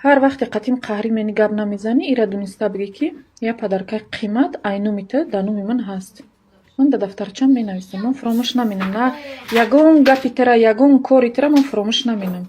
Ҳар вақте қатим қаҳрӣ мени гап намезанӣ, ира дуниста бигӣ, ки я подаркаи қимат айнуми ту дар номи ман ҳаст. Ман дар дафтарчам менависам, ман фуромӯш наменам. На ягон гапи тира, ягон кори тира ман фуромӯш наменам.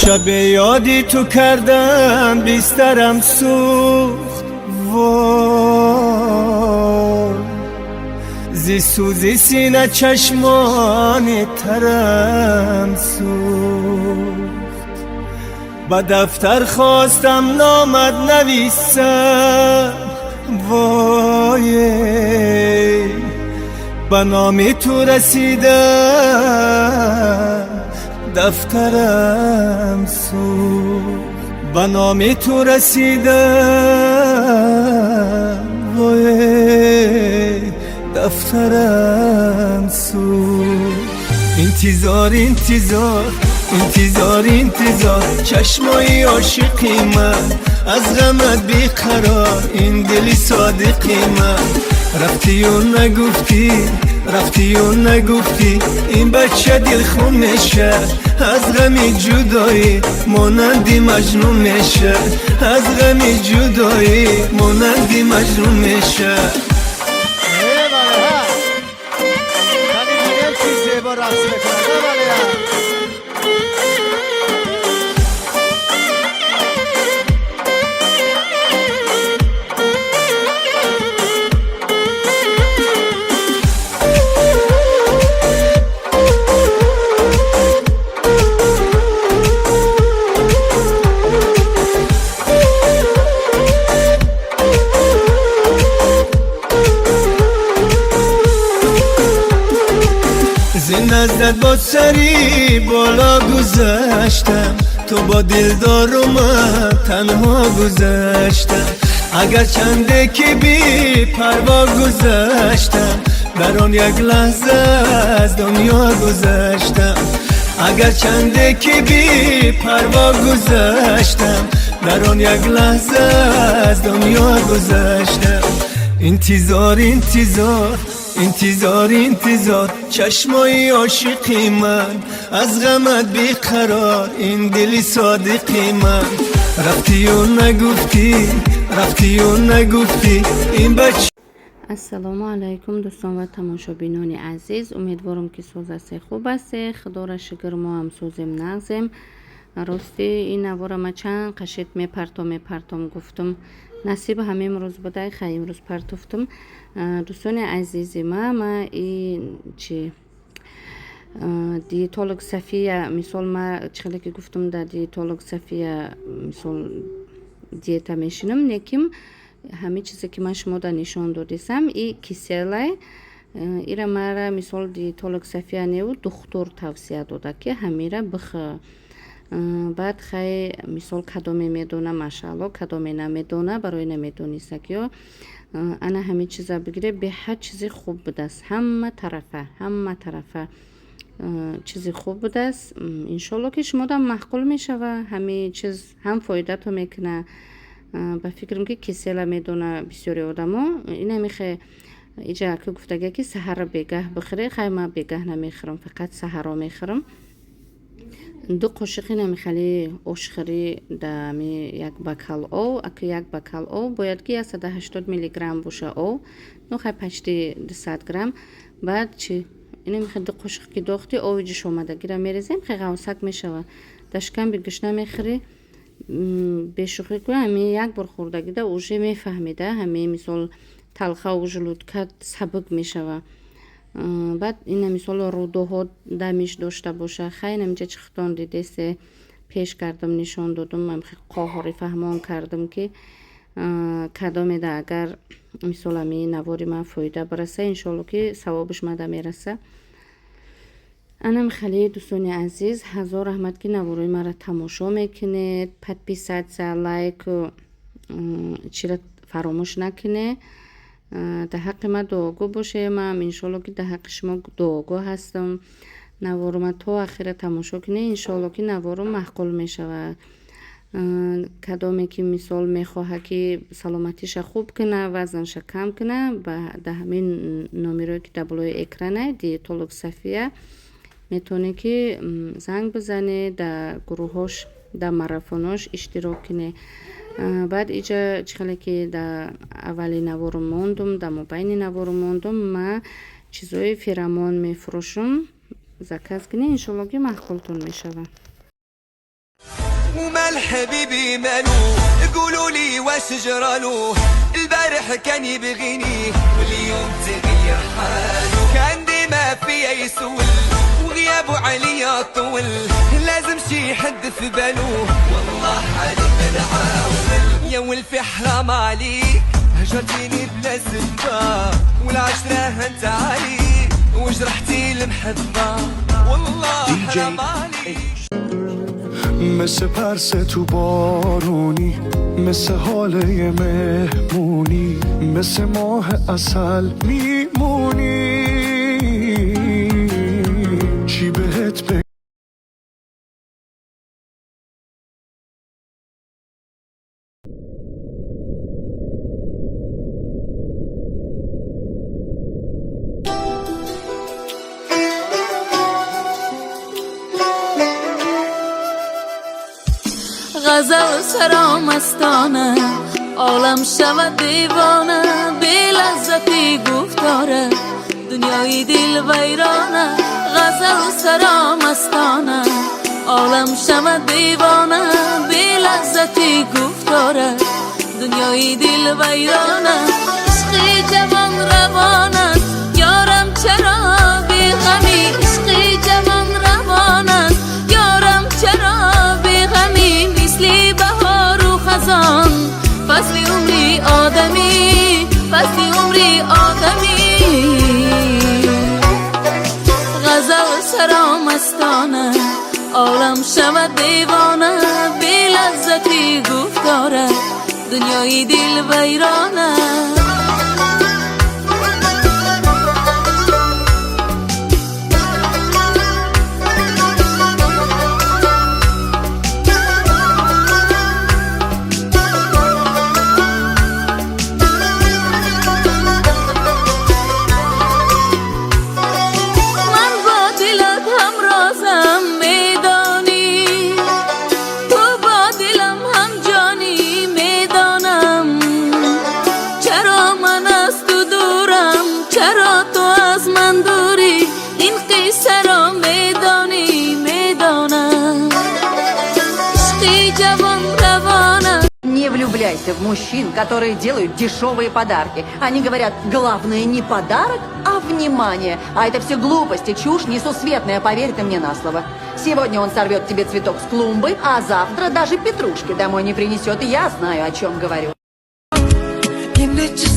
شب یادی تو کردم، بسترم سوخت، وای. زی سوزی سینه چشمان ترم سوخت. به دفتر خواستم نامت نویسم، وای. به نام تو رسیدم، دفترم سوخت. به نام تو رسیدم، وای، دفترم سوخت. انتظار، انتظار، انتظار، انتظار. چشمای عاشقی من از غمت بیقرار، این دلی صادقی من. رفتی و نگفتی، رفتی و نگفتی، این بچه دل خون میشه. از غم جدایی مانند مجنون میشه. از غم جدایی مانند مجنون میشه. ای بله ها. ولی دیگه چی زیبا رقص میکنن. بله ها. زین نزدت با سری بالا گذشتم، تو با دلدار و من تنها گذشتم. اگر چنده که بی پروا گذشتم، در آن یک لحظه از دنیا گذشتم. اگر چنده که بی پروا گذشتم، در آن یک لحظه از دنیا گذشتم. انتظار، انتظار، انتظار، انتظار. چشمای عاشقی من از غمت بیقرار، این دلی صادقی من. رفتی و نگفتی، رفتی و نگفتی، این بچه Ассалому алайкум, дӯстон ва тамошобинони азиз. Умедворам, ки соз ҳасте, хуб ҳасте. Худоро шукр, мо ҳам созем, нағзем. Рости, ин навора ма чанд қашет мепартом, мепартом гуфтум, насиб ҳам имрӯз будай. Хай, имрӯз партофтум. Дӯстони азизи ма, и чи, диетолог Сафия, мисол, ма чӣ ки гуфтум, дар диетолог Сафия, мисол, диета мешинам, лекин ҳамин чизе ки ман шумода нишон додисам, и киселай, ира мара, мисол, диетолог Сафия неу, духтур тавсия дода, ки ҳамира бихӯ. Баъд хай, мисол, кадоме медона, машаалло, кадоме намедона, барои намедонистакиё ана ҳамин чиза бигире. Беҳад чизи хуб будааст, ҳама тарафа, ҳама тарафа чизи хуб будааст. Иншолло, ки шумодам маъқул мешава. Ҳамин чиз ҳам фоидато мекуна. Ба фикрам, ки кисела медона бисёри одамо. Инамихе иҷа ки гуфтага, ки саҳара бегаҳ бихӯре. Хай, ман бегаҳ намехӯрам, фақат саҳаро мехӯрам. 2 қошиқи намихали ошхӯрӣ дами як бокал ов. Аки як бокал ов бояд ки 180 миллиграмм боша ов, ну хай, почти 200 грамм. Баъд чи, инамихе 2 қошиқ ки дохти, ови ҷӯшомадагира мерезем, хе ғавсак мешава. Дар шикамби гӯшна мехӯрӣ, бешӯхӣ ку, ҳами як бор хӯрдагида уже мефаҳмида, ҳами, мисол, талхаву желудкат сабук мешава. Баъд ина, мисол, рӯдаҳо дамиш дошта боша. Хай, инаминҷа чи хитон дидесе, пеш кардам, нишон додум, қоҳори фаҳмон кардам, ки кадомеда агар, мисол, ами навори ман фоида бираса, иншолло, ки савобиш мада мераса. Анам хеле, дӯстони азиз, ҳазор раҳмат, ки наворои маро тамошо мекунед. Подписаться, лайк чира фаромӯш накунед. Дар ҳаққи ман дуогӯ бошед, ман иншоалло, ки дар ҳаққи шумо дуогӯ ҳастам. Наворо то ахира тамошо кунед, иншоалло, ки наворо маъқул мешавад. Кадоме ки, мисол, мехоҳад, ки саломатиша хуб кунад, вазнша кам кунад, дар ҳамин номерое, ки дар болои экрана, диетолог Сафия, метавонед, ки занг бизанед, дар гурӯҳҳош, дар марафонош иштирок кунед. Баъд иҷа чӣ хеле ки дар аввали наворо мондум, дар мобайни наворо мондум, ман чизҳои феромон мефурӯшам. Заказ кунед, иншоалло, ки маъқултон мешавад. ومال حبيبي مالو؟ قولوا لي واش جرالو؟ البارح كان يبغيني واليوم تغير حاله. كان ديما فيا يسول وغيابه عليا طول، لازم شي حد في بالو، والله علي منعاول. يا ولفي حرام عليك، هجرتيني بلا سبة والعشرة هنت علي وجرحتي المحبة، والله حرام عليك. مثل پرسه تو بارونی، مثل هاله مهمونی، مثل ماه عسل میمونی. چی بهت بگم؟ Ғазал саро мастона, олам шавад девона, белаззати гуфтора дунёи дил вайрона. Ғазал саро мастона, олам шавад девона, белаззати гуфтора дунёи дил вайрона. Ишқи ҷавон равон аст, ёрам, чаро беғамӣ? Ишқи ҷавон равон аст, ёрам, чаро беғамӣ? Мисли баҳору хазон фасли умри одамӣ, фасли умри одамӣ. Ғазал саро мастона, олам шавад девона, белаззати гуфтора дунёи дил вайрона. Ман бо дилат ҳамрозам, медонӣ, ту бо дилам ҳамҷонӣ, медонам. Чаро ман аз ту дурам, чаро ту аз ман дурӣ? Ин қиссаро медонӣ, медонам. Ишқи ҷавон равона. Не влюбляйся в мужчин, которые делают дешевые подарки. Они говорят, главное не подарок, а внимание. А это все глупости, чушь несусветная, поверь ты мне на слово. Сегодня он сорвет тебе цветок с клумбы, а завтра даже петрушки домой не принесет. И я знаю, о чем говорю. Nece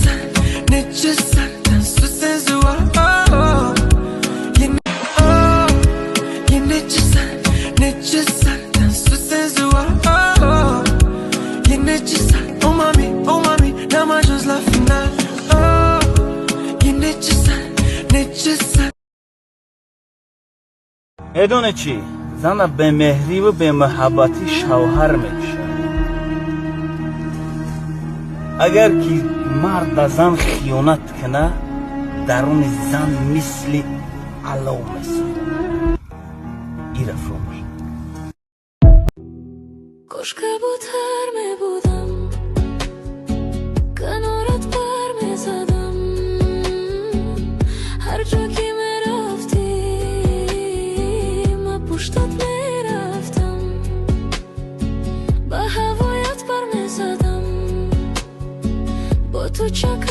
sen oh. Oh. Nece sen oh. Oh mami, oh mami, nada la final. Oh. Nece sen. Медонед чӣ? Зана бемеҳриву бемуҳаббатӣ шавҳар мекушад. Агар ки мард ба зан хиёнат кунад, даруни зан мисли алов месӯзад. Ира фуромӯш. Кош кабутар мебудам, канорат пар мезадам, ҳар ҷо ки мерафтӣ, ма пуштат мерафтам, ба ҳавоят пар мезадам, бо ту чак.